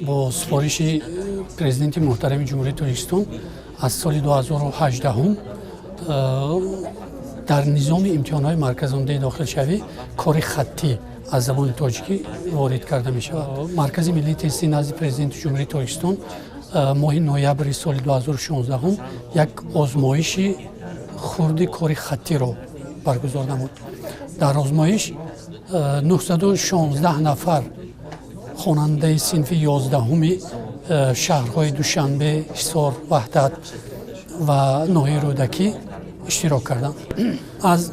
Бо супориши Президенти муҳтарами Ҷумҳурии Тоҷикистон аз соли 2018 дар низоми имтиҳонҳои марказондаи дохилшавӣ кори хаттӣ аз забони тоҷикӣ ворид карда мешавад. Маркази миллии тестӣ назди Президенти Ҷумҳурии Тоҷикистон моҳи ноябри соли 2016 як озмоиши хурди кори хаттиро баргузор намуд. Дар озмоиш 916 нафар хонандаи синфи 11-уми шаҳрҳои Душанбе, Ҳисор, Ваҳдат ва ноҳияи Рӯдакӣ иштирок карданд. Аз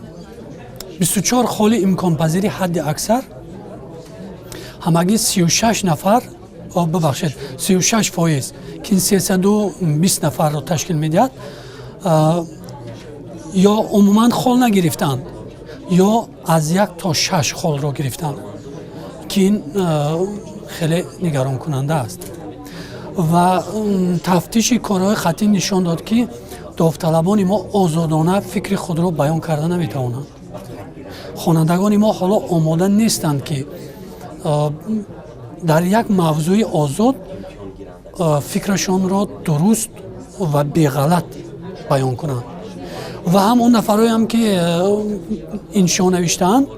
24 холи имконпазири ҳадди аксар ҳамагӣ 36 нафар, бибахшед, 36%, ки 320 нафарро ташкил медиҳад, ё умуман хол нагирифтанд, ё аз 1 то 6 холро гирифтанд, ки ин хеле нигаронкунанда аст. Ва тафтиши корҳои хаттӣ нишон дод, ки довталабони мо озодона фикри худро баён карда наметавонанд. Хонандагони мо ҳоло омода нестанд, ки дар як мавзӯи озод фикрашонро дуруст ва беғалат баён кунанд. Ва ҳам он нафарҳоеам, ки иншо навиштаанд,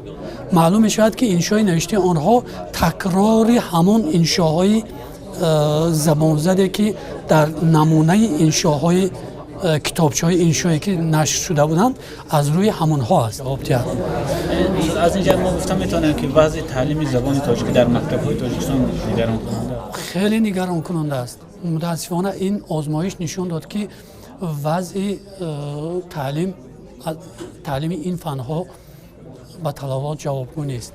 маълум мешавад, ки иншои навиштаи онҳо такрори ҳамон иншоҳои забонзаде, ки дар намунаи иншоҳои китобчаҳои иншое, ки нашр шуда буданд, аз рӯи ҳамонҳо аст. Ҷавоб диҳад. Аз ин ҷиҳат мо гуфта метавонем, ки вазъи таълими забони тоҷикӣ дар мактабҳои Тоҷикистон нигаронкунанда? Хеле нигаронкунанда аст. Мутаассифона, ин озмоиш нишон дод, ки вазъи таълими ин фанҳо ба талабот ҷавобгӯ нест.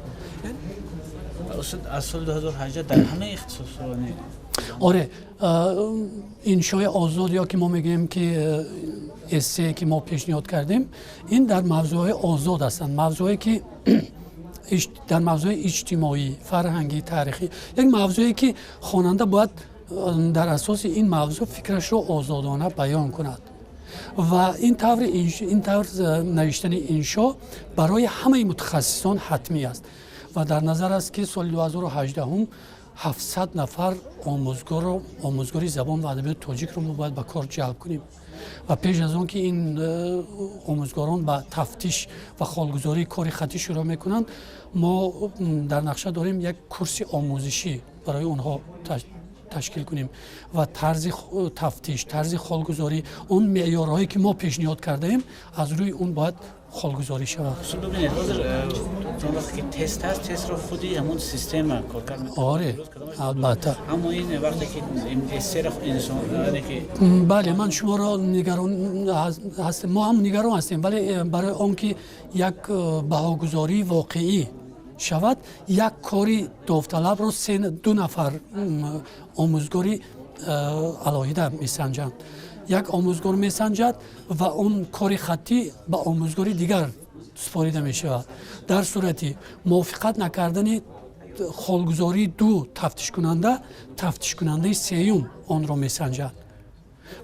Аз соли 2018 дар ҳамаи ихтисосҳо? Оре, иншои озод ё ки мо мегӯем, ки эссе, ки мо пешниҳод кардем, ин дар мавзӯъҳои озод ҳастанд, мавзӯъе ки дар мавзӯи иҷтимоӣ, фарҳангӣ, таърихӣ, як мавзӯе, ки хонанда бояд дар асоси ин мавзӯъ фикрашро озодона баён кунад. Ва ин тавр навиштани иншо барои ҳамаи мутахассисон ҳатмӣ аст. Ва дар назар аст, ки соли 2018 700 нафар омӯзгорро, омӯзгори забон ва адабиёти тоҷикро мо бояд ба кор ҷалб кунем. Ва пеш аз он ки ин омӯзгорон ба тафтиш ва холгузории кори хаттӣ шурӯъ мекунанд, мо дар нақша дорем як курси омӯзишӣ барои онҳо ташкил кунем ва тарзи тафтиш, тарзи холгузорӣ, он меъёрҳое, ки мо пешниҳод кардаем, аз рӯи он бояд холгузорӣ шавад. Бибинед, ҳозир он вақте ки тест ҳаст, тестро худи ҳамон система коркард мекунад. Оре, албатта. Аммо ин вақте ки эссера инсон ки Бале, ман шуморо нигарон ҳастем, мо ҳам нигарон ҳастем, вале барои он ки як баҳогузории воқеӣ шавад, як кори довталабро ду нафар омӯзгори алоҳида месанҷанд. Як омӯзгор месанҷад ва он кори хаттӣ ба омӯзгори дигар супорида мешавад. Дар сурати мувофиқат накардани холгузории ду тафтишкунанда, тафтишкунандаи сеюм онро месанҷад.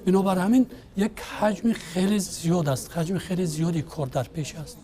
Бинобар ҳамин як ҳаҷми хеле зиёд аст, ҳаҷми хеле зиёди кор дар пеш аст.